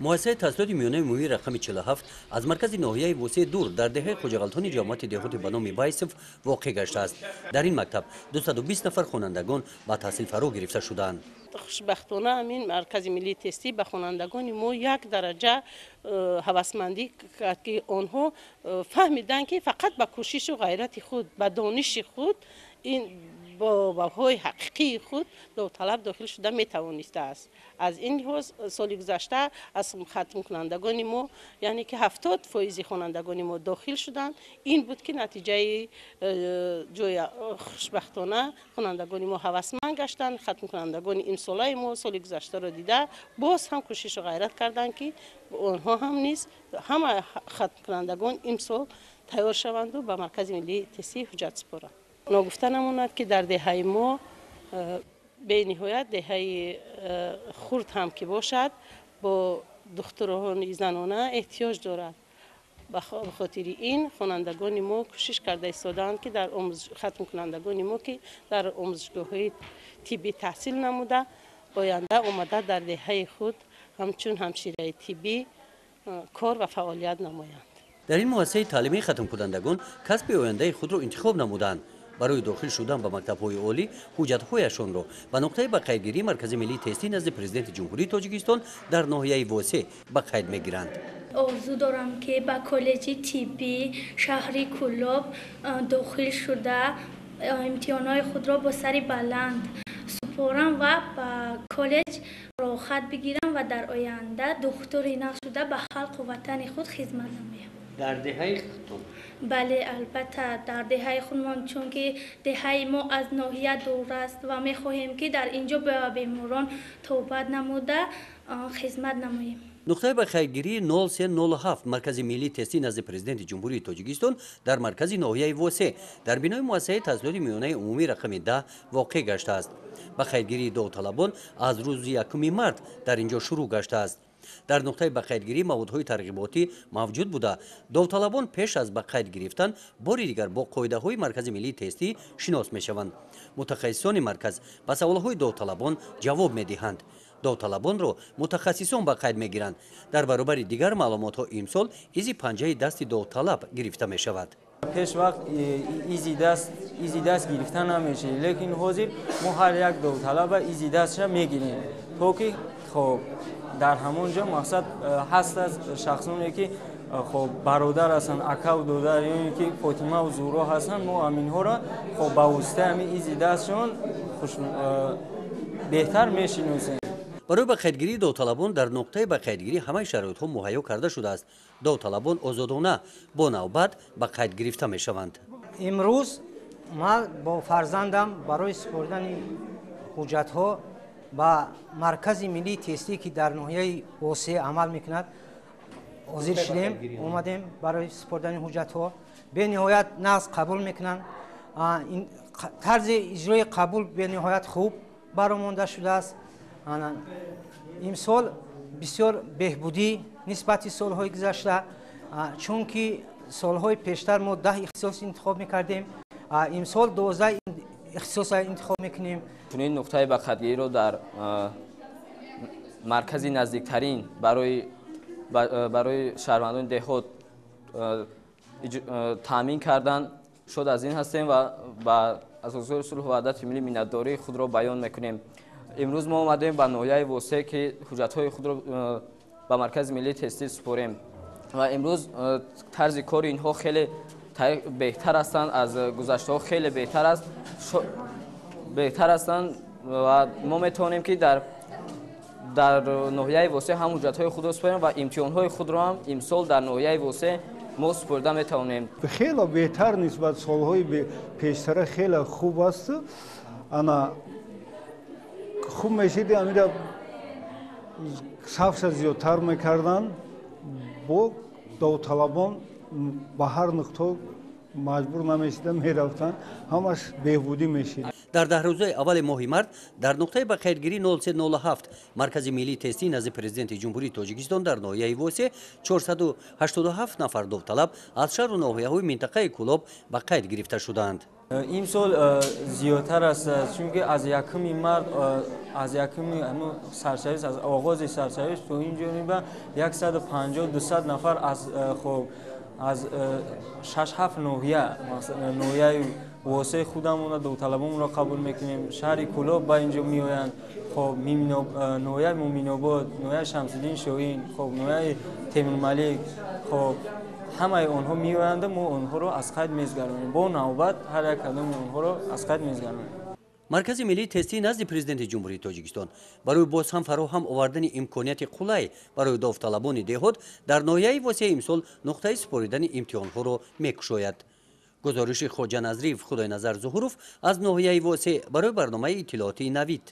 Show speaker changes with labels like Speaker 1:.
Speaker 1: Муассисаи таҳсилоти миёнаи умумии рақами 47 аз маркази ноҳияи Восеъ дур дар деҳаи Хоҷағалтони ҷамоати деҳоти ба номи Вайсов воқеъ гаштааст. Дар ин мактаб 220 нафар хонандагон ба таҳсил фаро гирифта шудаанд.
Speaker 2: Хушбахтона ҳамин Маркази миллии тестӣ ба хонандагони мо як дараҷа ҳавасмандӣ кард, ки онҳо фаҳмиданд, ки фақат ба кӯшишу ғайрати худ, ба дониши худ, ин бо баҳои ҳақиқии худ довталаб дохил шуда метавонистааст. Аз ин лиҳоз соли гузашта аз хатмкунандагони мо, яъне ки 70% хонандагони мо дохил шуданд. Ин буд, ки натиҷаи ҷои хушбахтона хонандагони мо ҳавасманд гаштанд. Хатмкунандагони имсолаи мо соли гузаштаро дида боз ҳам кӯшишу ғайрат карданд, ки онҳо ҳам низ ҳама хатмкунандагон имсол тайёр шаванду ба Маркази миллии тестӣ ҳуҷҷат супоранд. Ногуфта намонад, ки дар деҳаи мо, бениҳоят деҳаи хурд ҳам ки бошад, бо духтурони занона эҳтиёҷ дорад. Ба хотири ин хонандагони мо кӯшиш карда истодаанд, ки дар хатмкунандагони мо, ки дар омӯзишгоҳҳои тиббӣ таҳсил намуда, оянда омада дар деҳаи худ ҳамчун ҳамшираи тиббӣ кор ва фаъолият намоянд.
Speaker 1: Дар ин муассисаи таълимӣ хатмкунандагон касби ояндаи худро интихоб намуданд. Барои дохил шудан ба мактабҳои олӣ ҳуҷҷатҳояшонро ба нуқтаи ба қайдгирии Маркази миллии тестӣ назди Президенти Ҷумҳурии Тоҷикистон дар ноҳияи Восеъ ба қайд мегиранд.
Speaker 3: Орзу дорам, ки ба коллеҷи тиббӣ шаҳри Кӯлоб дохил шуда, имтиҳонҳои худро бо сари баланд супорам ва ба коллеҷ роҳхат бигирам ва дар оянда духтури нағз шуда, ба халқу ватани худ хизмат намоям.
Speaker 1: Дар деҳаи худтон?
Speaker 3: Бале, албатта, дар деҳаи худмон, чунки деҳаи мо аз ноҳия дур аст ва мехоҳем, ки дар ин ҷо ба беморон табобат намуда, хизмат намоем.
Speaker 1: Нуқтаи ба қайдгирии 0307 Маркази миллии тестӣ назди Президенти Ҷумҳурии Тоҷикистон дар маркази ноҳияи Восеъ дар бинои муассисаи таҳсилоти миёнаи умумӣ рақами 10 воқеъ гаштааст. Ба қайдгирии довталабон аз рӯзи 1 март дар ин ҷо шурӯъ гаштааст. Дар нуқтаи ба қайдгирӣ маводҳои тарғиботӣ мавҷуд буда, довталабон пеш аз ба қайд гирифтан бори дигар бо қоидаҳои Маркази миллии тестӣ шинос мешаванд. Мутахассисони марказ ба саволҳои довталабон ҷавоб медиҳанд. Довталабонро мутахассисон ба қайд мегиранд. Дар баробари дигар маълумотҳо имсол изи панҷаи дасти довталаб гирифта мешавад.
Speaker 4: Пеш вақт изи даст гирифта намешид, лекин ҳозир мо ҳар як довталаба изи дастша мегирем, то ки хоб дар ҳамон ҷо мақсад ҳаст аз шахсоне, ки хоб бародар ҳастанд, акаву додар ё ин ки Фотимаву Зуҳро ҳастанд. Мо ҳаминҳоро хоб ба воситаи ҳамин изи дастшон беҳтар мешиносем.
Speaker 1: Барои ба қайдгирии довталабон дар нуқтаи ба қайдгирӣ ҳамаи шароитҳо муҳайё карда шудааст. Довталабон озодона бо навбат ба қайд гирифта мешаванд.
Speaker 5: Имрӯз ман бо фарзандам барои супоридани ҳуҷҷатҳо ба Маркази миллии тестӣ, ки дар ноҳияи Восеъ амал мекунад, ҳозир шудем, омадем барои супоридани ҳуҷҷатҳо. Бениҳоят нағз қабул мекунанд. Тарзи иҷрои қабул бениҳоят хуб баромонда шудааст. Имсол бисёр беҳбудӣ нисбати солҳои гузашта, чунки солҳои пештар мо 10 ихтисос интихоб мекардем, имсол 12 ихтисос интихоб мекунем.
Speaker 6: Чунин нуқтаи ба қайдгириро дар маркази наздиктарин барои шаҳрвандони деҳот таъмин кардан, шод аз ин ҳастем ва ба Асосгузори сулҳу ваҳдати миллӣ миннатдории худро баён мекунем. Имрӯз мо омадем ба ноҳияи Восеъ, ки ҳуҷҷатҳои худро ба Маркази миллии тестӣ супорем ва имрӯз тарзи кори инҳо хеле беҳтар ҳастанд, аз гузаштаҳо хеле беҳтар аст, беҳтар ҳастанд ва мо метавонем, ки дар ноҳияи Восеъ ҳам ҳуҷҷатҳои худро супорем ва имтиҳонҳои худро ҳам имсол дар ноҳияи Восеъ мо супорида метавонем.
Speaker 7: Хеле беҳтар, нисбат солҳои пештара хеле хуб аст. Ана хуб мешиди, амира сафша зиёдтар мекарданд, бо довталабон ба ҳар нуқто маҷбур намешида мерафтанд, ҳамаш беҳбудӣ мешид.
Speaker 1: Дар 10 рӯзаи аввали моҳи март дар нуқтаи ба қайдгирӣ 0307 Маркази миллии тестӣ назди Президенти Ҷумҳурии Тоҷикистон дар ноҳияи Восе 487 нафар довталаб аз шаҳру ноҳияҳои минтақаи Кӯлоб ба қайд гирифта шуданд.
Speaker 4: Имсол зиёдтар аст, чунки аз якуми март, аз якуми саршавиш, аз оғози саршавиш то ин ҷониба 150-200 нафар аз хоб аз 6-7 ноҳия, ноҳияи Восеи худамона довталабонро қабул мекунем, шаҳри Кӯлоб ба инҷо меоянд, хоб ноҳияи Муминобод, ноҳияи Шамсиддин Шоҳин, хоб ноҳияи Темурмалик, хоб ҳамаи онҳо меоянду мо онҳоро аз қайд мезгаронем. Бо навбат ҳар як кадоми онҳоро аз қайд мезгаронем.
Speaker 1: Маркази миллии тестӣ назди Президенти Ҷумҳурии Тоҷикистон барои боз ҳам фароҳам овардани имконияти қулай барои довталабони деҳот дар ноҳияи Восеи имсол нуқтаи супоридани имтиҳонҳоро мекушояд. Гузориши Хоҷа Назриев, Худойназар Зуҳуров аз ноҳияи Восе барои барномаи иттилоотии Навид.